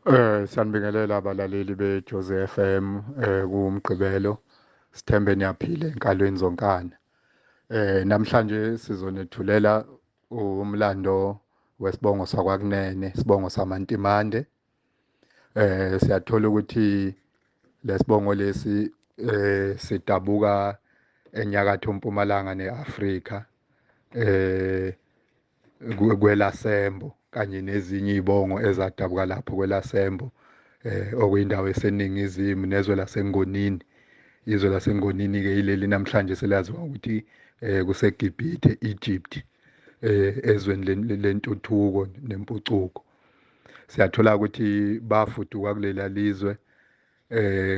Siyanibingelela abalaleli beJozi FM kuMgqibelo. Sithembe niyaphila enkalweni zonkana. Namhlanje sizonethulela umlando wesibongo sakwaKunene, isibongo samaNtimande. Siyathola ukuthi lesibongo lesi sidabuka enyakatho mpumalanga neAfrika kwelaSembo kanye nezinye izibongo ezadabuka lapho kwelaSembo, okuyindawo eseningizimu nezwe laseNgonini. Izwe laseNgonini ke ileli namhlanje selaziwa ukuthi kuseGibhithe, Egypt, ezweni lentuthuko nempucuko. Siyathola ukuthi bafuduka kulela lizwe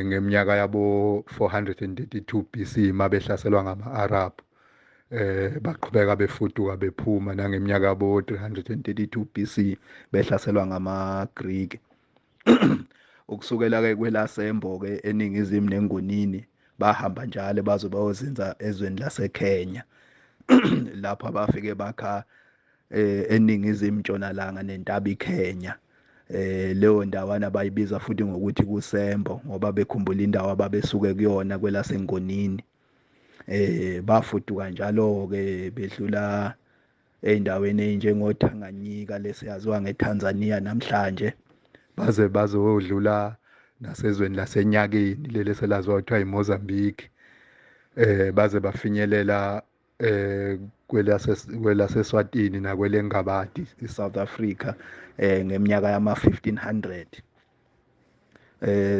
ngeminyaka yabo 432 BC mabehlaselwa ngama-Arab. Baqhubeka befuduka bephuma nangeminyaka yabo 332 BC behlaselwa ngamaGreek. Ukusukela ke kwelaSembo ke eningizimu neNgonini bahamba njalo baze bayozinza ezweni laseKenya lapho abafike bakha eningizimu ntshonalanga nentaba iKenya. Leyo ndawana bayibiza futhi ngokuthi kuSembo ngoba bekhumbula indawo ababesuke kuyona kwelaseNgonini. Bafuduka njalo ke bedlula ey'ndaweni ey'njengoTanganyika lesiyaziwa ngeTanzania namhlanje, baze bazodlula nasezweni laseNyakeni leli selaziwa kuthiwa iMozambique. Baze bafinyelela kwelaseSwatini nakwelengabadi iSouth Africa ngeminyaka yama-1500.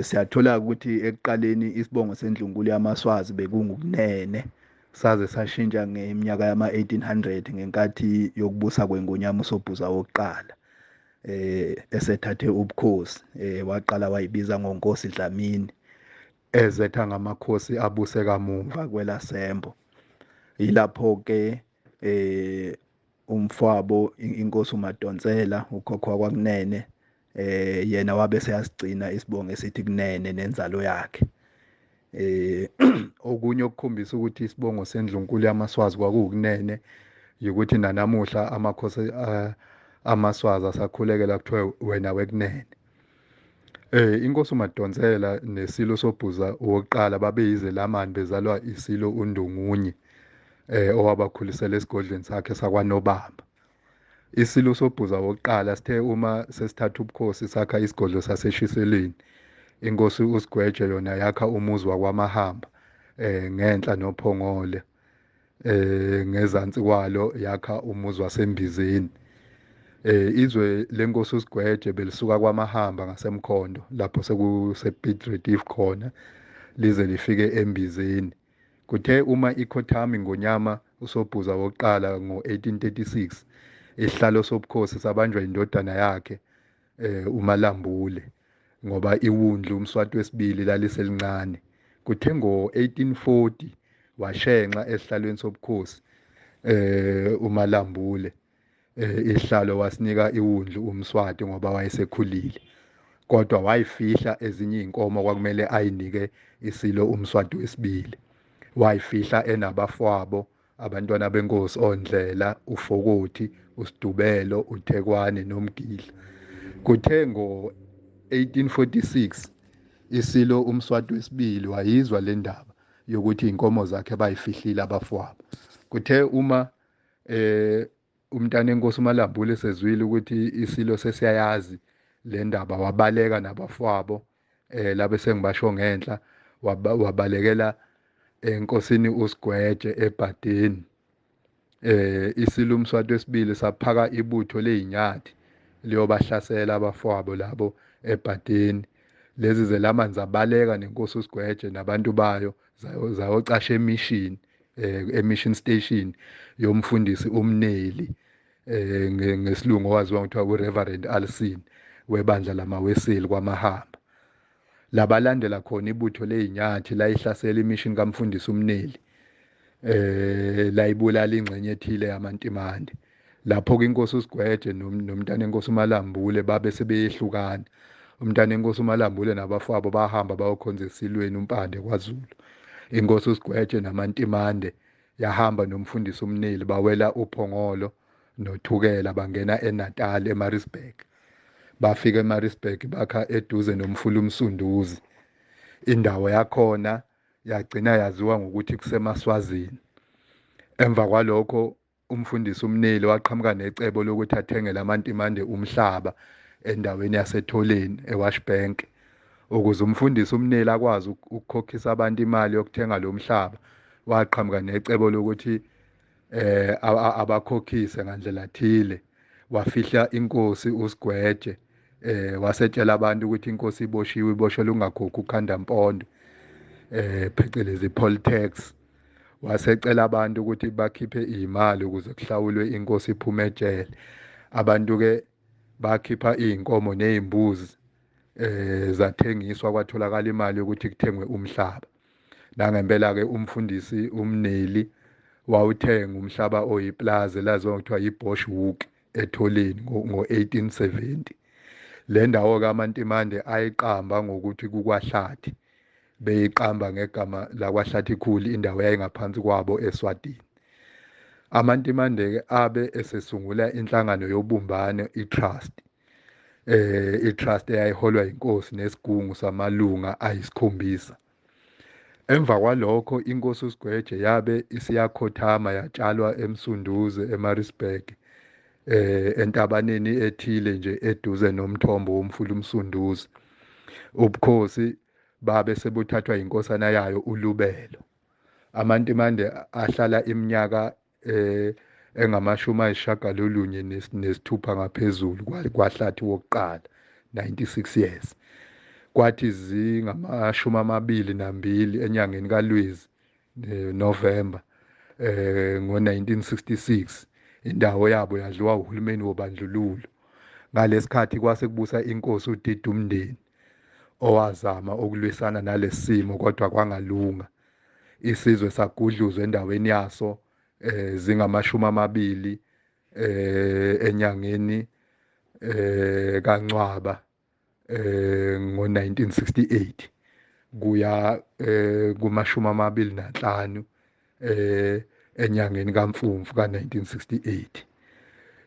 Siyathola ukuthi ekuqaleni isibongo sendlunkulu yamaSwazi bekunguKunene, saze sashintsha ngeminyaka yama-1800 ngenkathi yokubusa kweNgonyama uSobhuza wokuqala. Esethathe ubukhosi waqala wayibiza ngoNkosi Dlamini, ezetha ngamakhosi abuse kamuva kwelaSembo. Yilapho ke umfowabo inkosi uMadonsela ukhokho wakwaKunene, yena wabe seyasigcina isibongo esithi Kunene nenzalo yakhe. Okunye okukhombisa ukuthi isibongo sendlunkulu yamaSwazi kwakuwuKunene ukuthi nanamuhla amakhosi amaSwazi asakhulekela kuthiwa wena weKunene. Inkosi uMadonsela nesilo Sobhuza wokuqala babeyizelamani, bezalwa isilo uNdungunye owabakhulisela esigodlweni sakhe sakwaNobamba. Isilo Sobhuza wokuqala sithe uma sesithatha ubukhosi sakha isigodlo saseshiseleni. Inkosi uSigweje yona yakha umuzi wakwaMahamba ngenhla noPhongole, ngezansi kwalo yakha umuzi waseMbizeni. Izwe lenkosi uSigweje belisuka kwaMahamba ngasemkhondo lapho sekusePiet Retief khona lize lifike eMbizeni. Kuthe uma ikhothama iNgonyama uSobhuza wokuqala ngo-1836, isihlalo sobukhosi sabanjwa indodana yakhe uMalambule, ngoba iwundlu uMswati wesibili laliselincane. Kuthe ngo-1840 washenxa esihlalweni sobukhosi uMalambule, isihlalo wasinika iwundlu uMswati ngoba wayesekhulile, kodwa wayifihla ezinye izinkomo kwakumele ayinike isilo uMswati wesibili. Wayifihla enabafowabo abantwana benkosi oNdlela, uFokothi, uSidubelo, uThekwane noMgidla. Kuthe ngo-1846 isilo uMswati wesibili wayizwa le ndaba yokuthi inkomo zakhe bayifihlile abafowabo. Kuthe uma umntana enkosi uMalambule sezwile ukuthi isilo sesiyayazi le ndaba, wabaleka nabafowabo labe sengibasho ngenhla, wabalekela enkosini uSigweje eBhadeni. Isilo uMswati wesibili saphaka ibutho ley'nyathi liyobahlasela abafowabo labo eBhadeni. Lezi zelamani zabaleka nenkosi uSigweje nabantu bayo zayocasha emission, emission station yomfundisi uMneli, ngesilungu owaziwa ngokuthiwa uReverend Alison webandla lamaWeseli kwaMahamba. Labalandela khona ibutho ley'nyathi layihlasela imission kamfundisi uMneli, layibulala ingxenye ethile yamaNtimande. Lapho ke inkosi uSigweje nomntana enkosi uMalambule babe sebeyehlukana. Umntana enkosi uMalambule nabafowabo bahamba bayokhonza esilweni uMpande kwaZulu. Inkosi uSigweje namaNtimande yahamba nomfundisi uMneli bawela uPhongolo noThukela bangena eNatal eMaritzburg. Bafika eMaritzburg bakha eduze nomfula uMsunduzi. Indawo yakhona yagcina yaziwa ngokuthi kuseMaswazini. Emva kwalokho umfundisi uMneli waqhamuka necebo lokuthi athengele amaNtimande umhlaba endaweni yaseTholeni eWashbank. Ukuze umfundisi uMneli akwazi ukukhokhisa abantu imali yokuthenga lo mhlaba, waqhamuka necebo lokuthi abakhokhise ngandlela thile. Wafihla inkosi uSigweje, wasetshela abantu ukuthi inkosi iboshiwe, iboshelwe ungakhokhi ukhandampondo, phecelezi poll tax. Wasecela abantu ukuthi bakhiphe imali ukuze kuhlawulwe inkosi iphume ejele. Abantu-ke bakhipha iy'nkomo ney'mbuzi, zathengiswa, kwatholakala imali yokuthi kuthengwe umhlaba. Nangempela-ke umfundisi uMneli wawuthenga umhlaba oyiplaza elaziwa ngokuthiwa yi-Boschhoek eTholeni ngo-1870. Le ndawo-ke amaNtimande ayiqamba ngokuthi kukwaHlathi, beyiqamba ngegama lakwaHlathikhulu, indawo eyayingaphansi kwabo eSwatini. AmaNtimande-ke abe esesungula inhlangano yobumbano i-Trust, i-Trust eyayiholwa inkosi nesigungu samalunga ayisikhombisa. Emva kwalokho inkosi uSigweje yabe isiyakhothama yatshalwa eMsunduzi eMaritzburg, entabaneni ethile nje eduze nomthombo womfula uMsunduzi. Ubukhosi babe sebuthathwa inkosana yayo uLubelo. AmaNtimande ahlala iminyaka engamashumi ayisishiyagalolunye nesithupha ngaphezulu kwaHlathi wokuqala, 96 years. Kwathi zingamashumi amabili nambili enyangeni kaLwezi, November, ngo-1966 indawo yabo yadliwa uhulumeni wobandlululo. Ngalesikhathi kwase kubusa inkosi uDidi Umndeni, owazama ukulwisana nalesimo kodwa kwangalunga. Isizwe sagudluzwa endaweni yaso zingamashumi amabili enyangeni kaNcwaba ngo-1968 kuya kumashumi amabili nanhlanu enyangeni kaMfumfu ka-1968.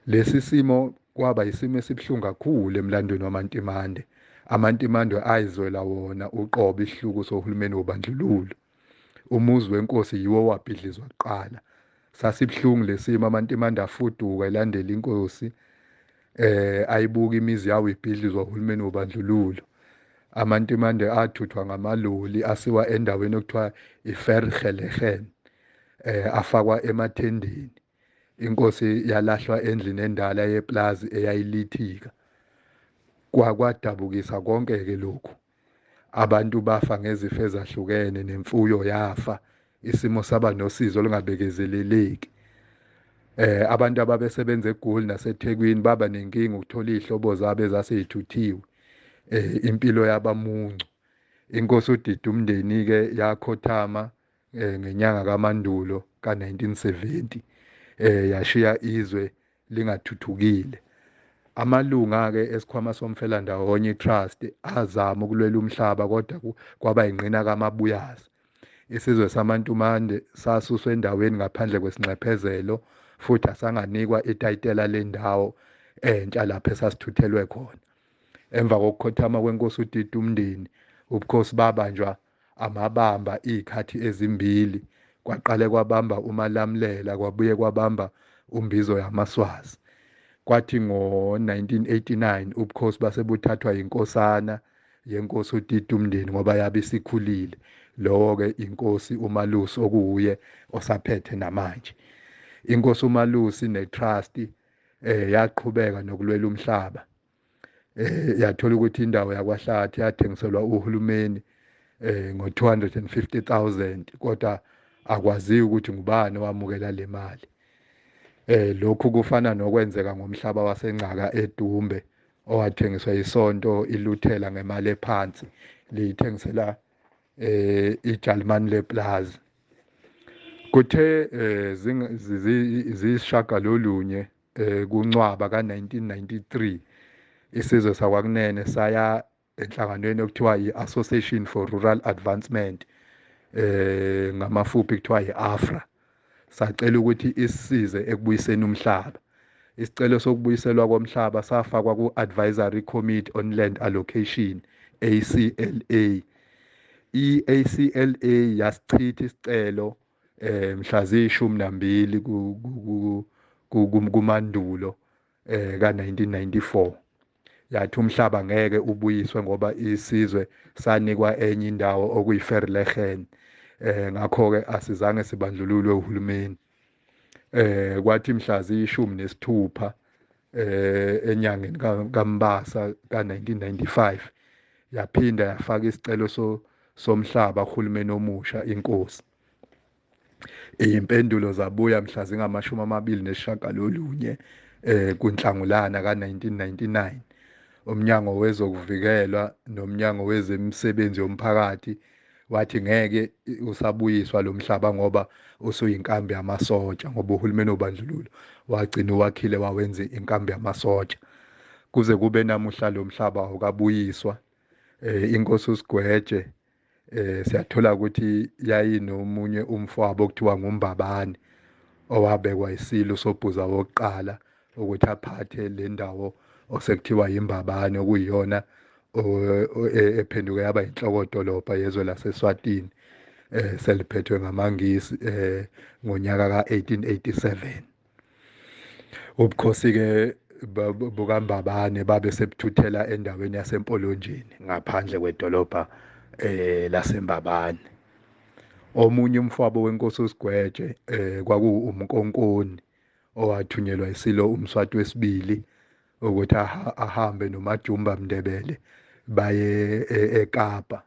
Lesi simo kwaba isimo esibuhlungu kakhulu emlandweni wamaNtimande. AmaNtimande ayizwela wona uqobo isihluku sohulumeni wobandlululo. Umuzi wenkosi yiwo owabhidlizwa kuqala. Sasibuhlungu lesimo, amaNtimande afuduka elandela inkosi, ayibuka imizi yawo ibhidlizwa uhulumeni wobandlululo. AmaNtimande athuthwa ngamaloli asiwa endaweni okuthiwa iVergelegen, afakwa emathendeni. Inkosi yalahlwa endlini endala yeplazi eyayilithika. Kwadabukisa konke-ke lokhu. Abantu bafa ngezifo ezahlukene nemfuyo yafa. Isimo saba nosizo olungabekezeleleki. Abantu ababesebenza eGoli naseThekwini baba nenkinga ukuthola iy'hlobo zabo ezasey'thuthiwe. Impilo yabamuncu. Inkosi uDidi Umndeni-ke yakhothama ngenyanga kaMandulo ka-1970, yashiya izwe lingathuthukile. Amalunga-ke esikhwama somfelandawonye i-Trust azama ukulwela umhlaba kodwa kwaba yinqina kaMabuyaze. Isizwe samaNtumande sasuswa endaweni ngaphandle kwesinxephezelo futhi asanganikwa itayitela lendawo entsha lapho esasithuthelwe khona. Emva kokukhothama kwenkosi uDidi Umndeni, ubukhosi babanjwa amabamba iy'khathi ezimbili. Kwaqale kwabamba uMalamlela, kwabuye kwabamba uMbizo yamaSwazi. Kwathi ngo-1989 ubukhosi base buthathwa yinkosana yenkosi uDidi Umndeni ngoba yabe isikhulile. Lowo-ke inkosi uMalusi okuwuye osaphethe namanje. Inkosi uMalusi ne-Trust yaqhubeka nokulwela umhlaba. Yathola ukuthi indawo yakwaHlathi yathengiselwa uhulumeni ngo-250,000, kodwa akwaziwa ukuthi ngubani owamukela le mali. Lokhu kufana nokwenzeka ngomhlaba waseNgcaka eDumbe owathengiswa isonto iLuthela ngemali ephansi, liyithengisela iJalimani leplaza. Kuthe ziyisishiyagalolunye kuNcwaba ka-1993 isizwe sakwaKunene saya enhlanganweni okuthiwa i-Association for Rural Advancement, ngamafuphi kuthiwa i-AFRA. Sacela ukuthi isisize ekubuyiseni umhlaba. Isicelo sokubuyiselwa komhlaba safakwa ku-Advisory Committee on Land Allocation, ACLA. I-ACLA yasichitha isicelo mhla ziyi-12 kuMandulo ka-1994. Yathi umhlaba ngeke ubuyiswe ngoba isizwe sanikwa enye indawo okuyi-Verlegen, ngakho-ke asizange sibandlululwe uhulumeni. Kwathi mhla ziyi-16 enyangeni kaMbasa ka-1995 yaphinda yafaka isicelo somhlaba kuhulumeni omusha inkosi. Iy'mpendulo zabuya mhla zingama-29 kuNhlangulana ka-1999. Umnyango wezokuvikelwa nomnyango wezemisebenzi yomphakathi wathi ngeke usabuyiswa lo mhlaba ngoba usuyinkambi yamasotsha, ngoba uhulumeni wobandlululo wagcina uwakhile wawenza inkambi yamasotsha. Kuze kube namuhla lo mhlaba awukabuyiswa. Inkosi uSigweje siyathola ukuthi yayinomunye umfowabo okuthiwa nguMbabane owabekwa isilo Sobhuza wokuqala ukuthi aphathe le ndawo osekuthiwa yiMbabane, okuyiyona ephenduke yaba inhlokodolobha yezwe laseSwatini, seliphethwe ngamaNgisi ngonyaka ka-1887. Ubukhosi-ke bukaMbabane babe sebuthuthela endaweni yaseMpolonjeni ngaphandle kwedolobha laseMbabane. Omunye umfowabo wenkosi uSigweje kwakuwuMnkonkoni owathunyelwa isilo uMswati wesibili ukuthi ahambe noMajumba Mndebele baye eKapa,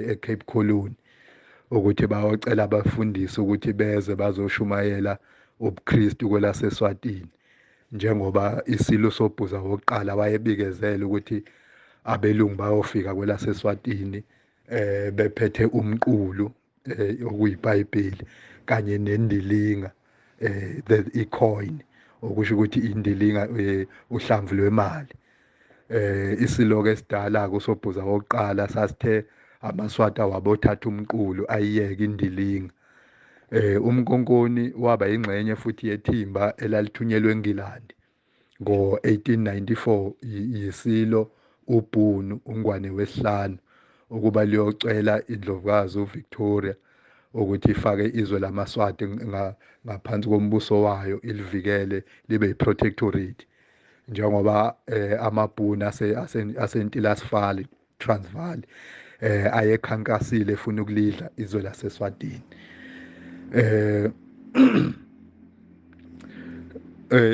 eCape Colony, ukuthi bayocela abafundisi ukuthi beze bazoshumayela ubuKristu kwelaseSwatini, njengoba isilo Sobhuza wokuqala wayebikezela ukuthi abelungu bayofika kwelaseSwatini bephethe umqulu okuyiBhayibheli kanye nendilinga, the i-coin, okusho ukuthi indilinga uhlamvu lwemali. Isilo ke esidala kuSobhuza wokuqala sasithe amaSwati awabothatha umqulu ayiyeke indilinga. UMnkonkoni waba ingxenye futhi yethimba elalithunyelwe eNgilandi ngo-1894 yisilo uBhunu uNgwane wesihlanu ukuba liyocela indlovukazi uVictoria ukuthi ifake izwe lamaSwati ngaphansi kombuso wayo, ilivikele libe yi-protectorate, njengoba amaBhunu aseNtilasifali Transvaal ayekhankasile efuna ukulidla izwe laseSwatini.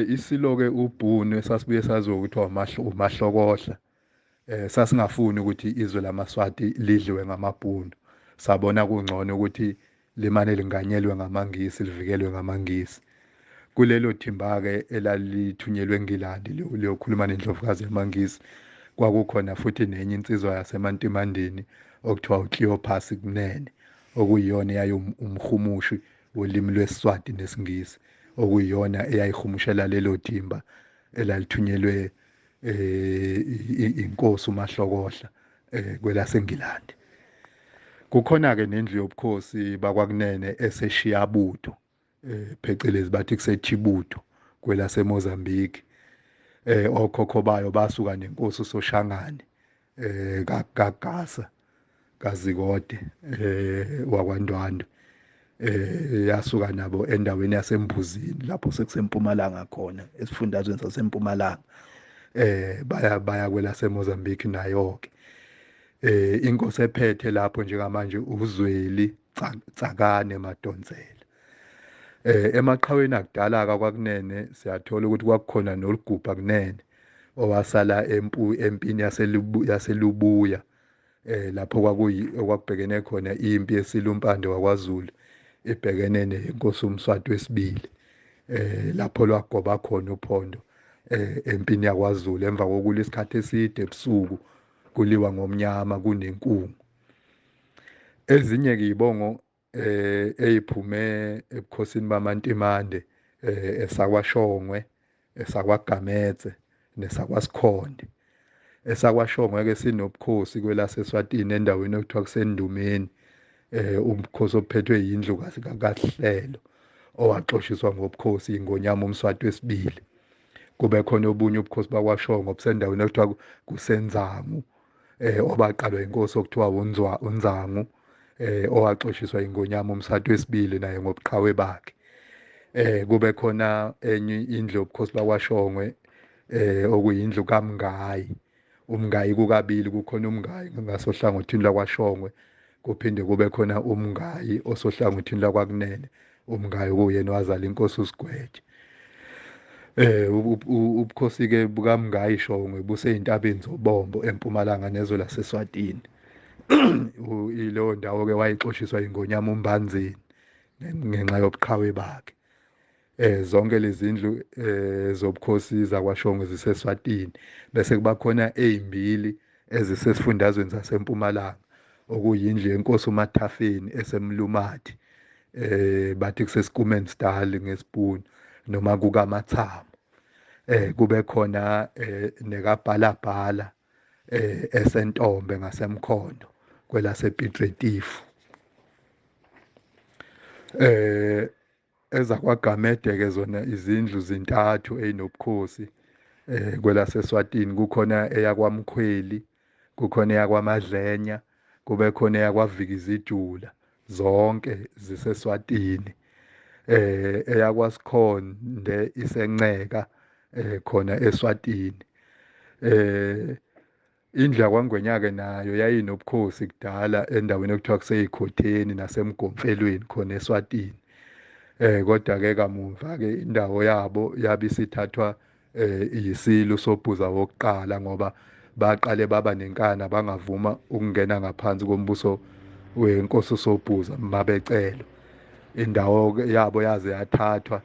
Isilo-ke uBhunu esasibuye saziwe ukuthi uMahlokohla, sasingafuni ukuthi izwe lamaSwati lidliwe ngamaBhunu. Sabona kungcono ukuthi limane linganyelwe ngamaNgisi, livikelwe ngamaNgisi. Kulelo thimba-ke elalithunyelwe eNgilandi liyokhuluma nendlovukazi yamaNgisi, kwakukhona futhi nenye insizwa yaseMantimandeni okuthiwa uCleopas Kunene, okuyiyona eyayumhumushi wolimi lwesiSwati nesiNgisi, okuyiyona eyayihumushela lelo thimba elalithunyelwe inkosi uMahlokohla kwelaseNgilandi. Kukhona-ke nendlu yobukhosi bakwaKunene eseShiyabutho, phecelezi bathi kuseThibutho kwelaseMozambique. Okhokho bayo basuka nenkosi uSoshangane kaGasa kaZikode wakwaNdwandwe, yasuka nabo endaweni yaseMbuzini lapho sekusempumalanga khona, esifundazweni saseMpumalanga, baya kwelaseMozambique nayo-ke. Inkosi ephethe lapho njengamanje uZweli Tsakane Madonsela. Emaqhaweni akudala-ke kwaKunene siyathola ukuthi kwakukhona noLugubha Kunene owasala empini yaseLubuya, lapho okwakubhekene khona impi yesilo uMpande wakwaZulu ibhekene nenkosi uMswati wesibili, lapho lwagoba khona uphondo empini yakwaZulu emva kokulwa isikhathi eside ebusuku kuliwa ngomnyama kunenkungu. Ezinye-ke iy'bongo ey'phume ebukhosini baMantimande, esakwaShongwe, esakwaGametse nesakwaSikhonde. EsakwaShongwe-ke sinobukhosi kwelaseSwatini endaweni okuthiwa kuseNdumeni, ubukhosi obuphethwe yindlu kaHlelo owaxoshiswa ngobukhosi iNgonyama uMswati wesibili. Kube khona obunye ubukhosi bakwaShongwe obusendaweni ekuthiwa kuseNzangu, obaqalwa inkosi okuthiwa uNzangu, owaxoshiswa iNgonyama uMswati wesibili naye ngobuqhawe bakhe. Kube khona enye indlu yobukhosi bakwaShongwe, okuyindlu kaMngayi. UMngayi kukabili, kukhona uMngayi ngasohlangothini lakwaShongwe, kuphinde kube khona uMngayi osohlangothini lakwaKunene, uMngayi okuyena wazala inkosi uSigweje. Ubukhosi-ke bukaMngayi Shongwe busey'ntabeni zoBombo empumalanga nezwe laseSwatini. Ileyo ndawo-ke wayixoshiswa iNgonyama uMbandzeni ngenxa yobuqhawe bakhe. Zonke lezi ndlu zobukhosi zakwaShongwe ziseSwatini, bese kuba khona ey'mbili ezisesifundazweni saseMpumalanga, okuyindlu yenkosi uMathafeni eseMlumathi, bathi kuseSchoemansdal ngesibhunu noma kukaMathamo. Kube khona nekaBhalabhala eseNtombe ngaseMkhondo kwelasePiet Retief. EzakwaGamede-ke zona izindlu zintathu ey'nobukhosi kwelaseSwatini. Kukhona eyakwaMkhweli, kukhona eyakwaMadlenya, kube khona eyakwaVikizijula, zonke ziseSwatini. EyakwaSikhonde iseNceka khona eSwatini. Indlu yakwaNgwenya-ke nayo yayinobukhosi kudala endaweni ekuthiwa kuseyikhotheni naseMgomfelweni khona eSwatini. Kodwa-ke kamuva-ke indawo yabo yabe isithathwa yisilo Sobhuza wokuqala, ngoba baqale baba nenkani bangavuma ukungena ngaphansi kombuso wenkosi uSobhuza mabecelo. Indawo yabo yaze yathathwa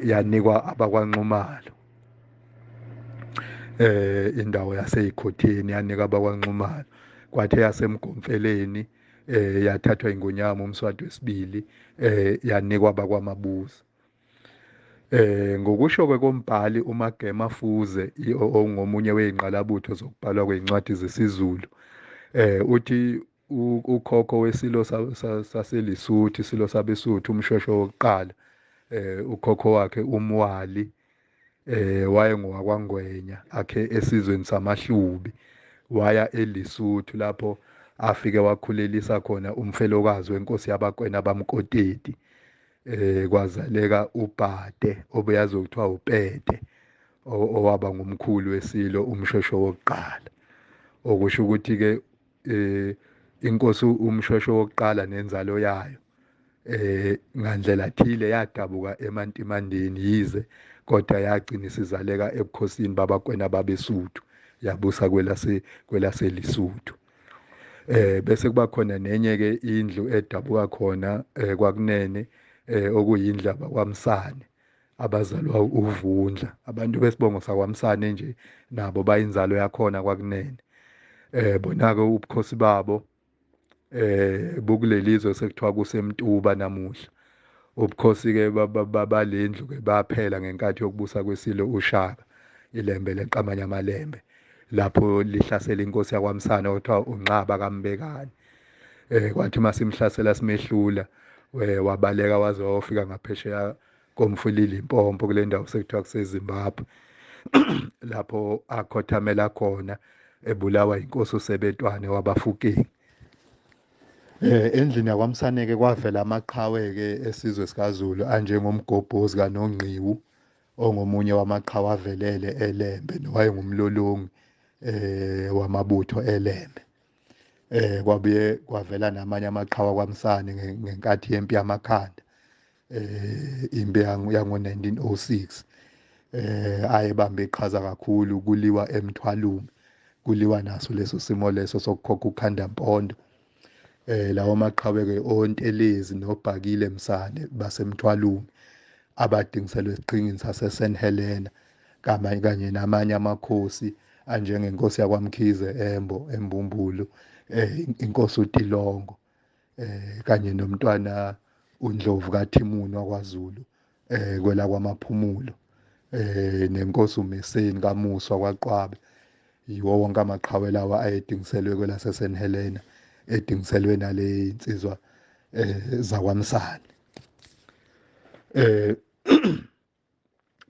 yanikwa abakwaNxumalo. Indawo yaseyikhotheni yanikwa abakwaNxumalo, kwathi yasemgomfeleni yathathwa iNgonyama uMswati wesibili, yanikwa abakwaMabuza. Ngokusho-ke kombhali uMagema Fuze, ongomunye wey'ngqalabutho zokubhalwa kwey'ncwadi zesiZulu, uthi ukhokho wesilo saseLesotho, isilo sabeSuthu, uMshweshwe wokuqala, ukhokho wakhe uMwali, wayengowakwaNgwenya akhe esizweni samaHlubi. Waya eLesotho lapho afike wakhulelisa khona umfelokazi wenkosi yabaKwena baMkoteti, kwazaleka uBhade obeyazi kuthiwa uPete, owaba ngumkhulu wesilo uMshweshwe wokuqala. Okusho ukuthi-ke inkosi uMshweshwe wokuqala nenzalo yayo ngandlela thile yadabuka eMantimandeni, yize kodwa yagcina isizaleka ebukhosini babaKwena babeSuthu, yabusa kwelaseLesotho. Bese kuba khona nenye-ke indlu edabuka khona kwaKunene, okuyindlu abakwaMsane abazalwa uVundla. Abantu besibongo sakwaMsane nje nabo bayinzalo yakhona kwaKunene. Bona-ke ubukhosi babo bukulelizwe sekuthiwa kuseMtuba namuhla. Ubukhosi-ke balendlu-ke baphela ngenkathi yokubusa kwesilo uShaka, iLembe leqamanye amaLembe, lapho lihlasela inkosi yakwaMsane okuthiwa uNxaba kaMbekane. Kwathi masimhlasela simehlula, wabaleka waze wayofika ngaphesheya komfula iLimpopo kule ndawo sekuthiwa kuseZimbabwe, lapho akhothamela khona ebulawa inkosi uSebetwane wabaFukeng. Endlini yakwaMsane-ke kwavela amaqhawe-ke esizwe sikaZulu anjengomgobhozi kaNongqiwu, ongomunye wamaqhawe avelele eLembe nowayengumlolongi wamabutho eLembe. Kwabuye kwavela namanye amaqhawe kwaMsane ngenkathi yempi yamakhanda, impi yango-1906, ayebambe iqhaza kakhulu kuliwa eMthwalume, kuliwa naso leso simo leso sokukhokha uKhandampondo. Lawo maqhawe-ke oNtelezi noBhakile Msane baseMthwalume abadingiselwe esiqhingini sase-St Helena, kanye namanye amakhosi anjengenkosi yakwaMkhize Embo eMbumbulu, inkosi uTilongo, kanye nomntwana uNdlovu kaThimuni wakwaZulu, kwelakwamaphumulo, nenkosi uMeseni kaMuswa kwaQwabe. Yiwo wonke amaqhawe lawa ayedingiselwe kwelase-St Helena, edingiselwe nale insizwa zakwaMsane.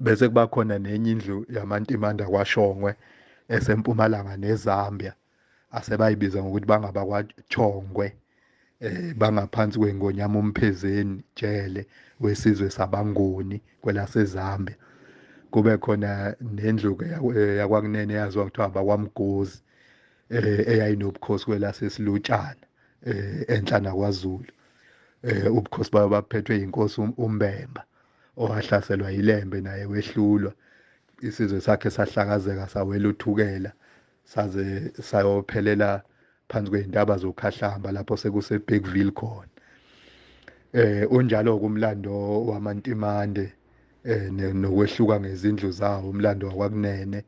Bese kuba khona nenye indlu yamaNtimande akwaShongwe esempumalanga neZambia, asebayibiza ngokuthi bangabakwaTshongwe, bangaphansi kwengonyama uMphezeni Jele wesizwe sabaNguni kwelaseZambia. Kube khona nendlu-ke yakwaKunene eyaziwa kuthiwa abakwaMgozi, eyayinobukhosi kwelaseSilutshana, enhla nakwaZulu. Ubukhosi bayo baphethwe inkosi uMbemba, owahlaselwa yiLembe naye wehlulwa. Isizwe sakhe sahlakazeka sawela uThukela, saze sayophelela phansi kwey'ntaba zoKhahlamba lapho sekuse-Bergville khona. Unjalo-ke umlando wamaNtimande, nokwehluka ngezindlu zawo, umlando wakwaKunene.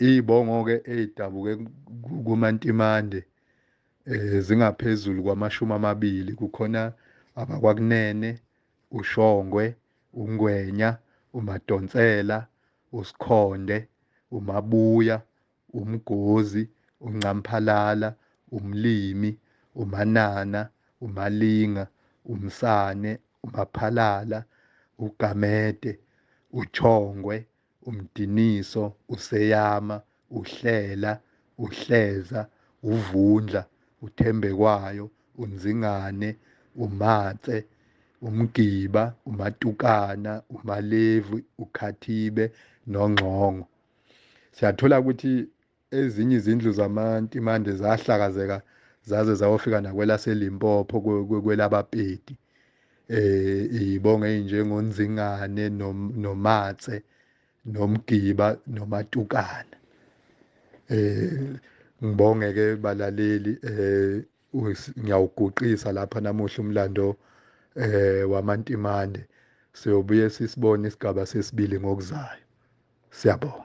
Iy'bongo-ke ey'dabuke kumaNtimande zingaphezulu kwamashumi 20. Kukhona abakwaKunene, uShongwe, uNgwenya, uMadonsela, uSikhonde, uMabuya, uMgozi, uNcamphalala, uMlimi, uManana, uMalinga, uMsane, uMaphalala, uGamede, uChongwe, uMdiniso, uSeyama, uHlela, uHleza, uVundla, uThembekwayo, uNzingane, uMatse, uMgiba, uMatukana, uMalevu, uKhathibe noNgxongo. Siyathola ukuthi ezinye izindlu zamaNtimande zahlakazeka zaze zawofika nakwelaseLimpopo kwelabaPedi. Ibongo ey'njengoNzingane noMatse noMgiba noMatukana. Ngibonge-ke balaleli, ngiyawuguqisa lapha namuhla umlando wamaNtimande. Siyobuye sisibone isigaba sesibili ngokuzayo. Siyabonga.